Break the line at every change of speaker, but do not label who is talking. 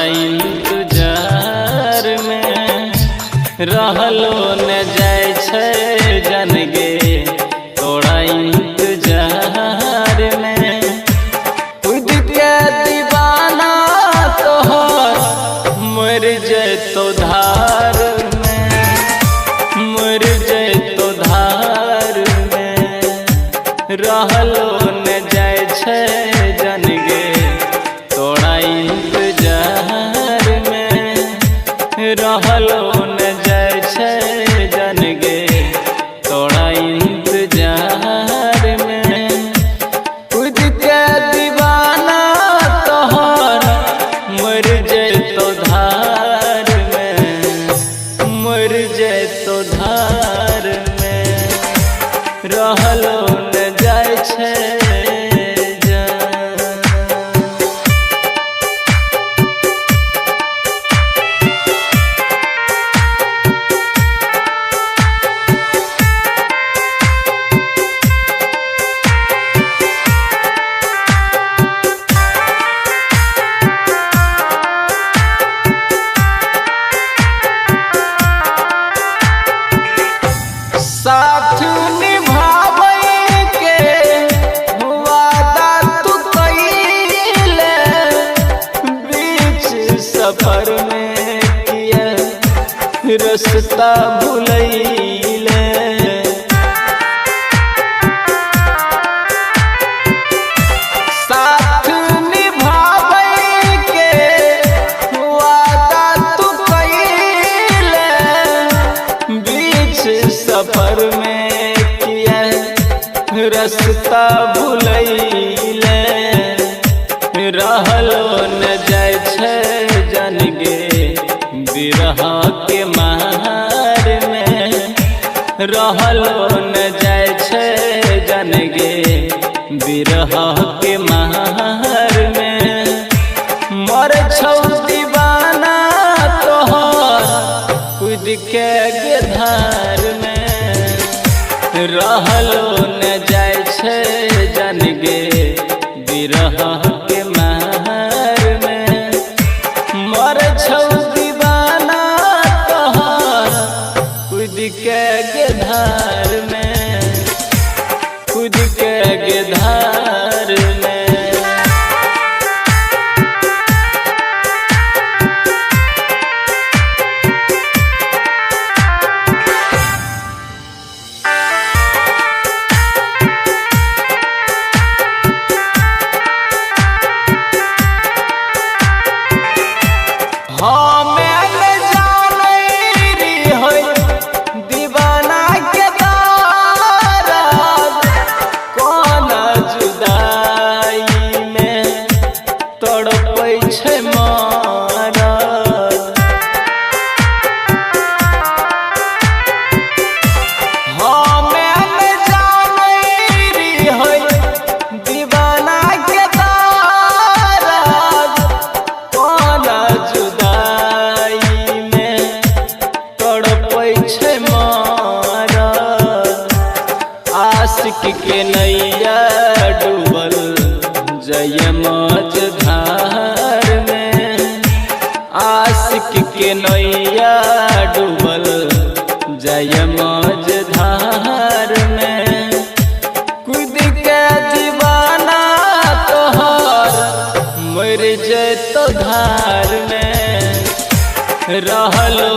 इंतजार में रहलो न जाय छै जन गे तोरा इंतजार में। खुद के दीवाना तोहर मर जैतो धार में, मर जैतो धार में। रहलो न जाय छै जन गे तोरा इंतजार में, रहलो न जाय छै जन गे तोरा इंतजार में। खुद के दीवाना तोहर मर जैतो धार में, मर जैतो धार में। रहलो न जाय छै जान। साथ निभाबै के वादा तू कइले, बीच सफर में किया रास्ता भुलैले। साथ निभाबै के वादा तू कइले, बीच सफर में किया रास्ता भुलैले। रहलो न जाय छै जन गे बिरह के मार में, रहलो न जाय छै जन गे बिरह के मार में। मर छौ दीवाना तोहर कूद के धार में, रहलो न जाय छै जन गे बिरह के मार में। मर छौ दीवाना तोहर कूद के धार में, कूद के धार में। हमे न जानै रहियै दीवाना के दर्द, कोना जुदाई में तड़पै छै मरद। हमे न जानै रहियै दीवाना के दर्द, कोना जुदाई में तड़पै छै मरद। आशिक के नैया डूबल जय मझधार में, आशिक के नैया डूबल जय मझधार में। कूद के दीवाना तोहर मर जैतो धार में, रहलो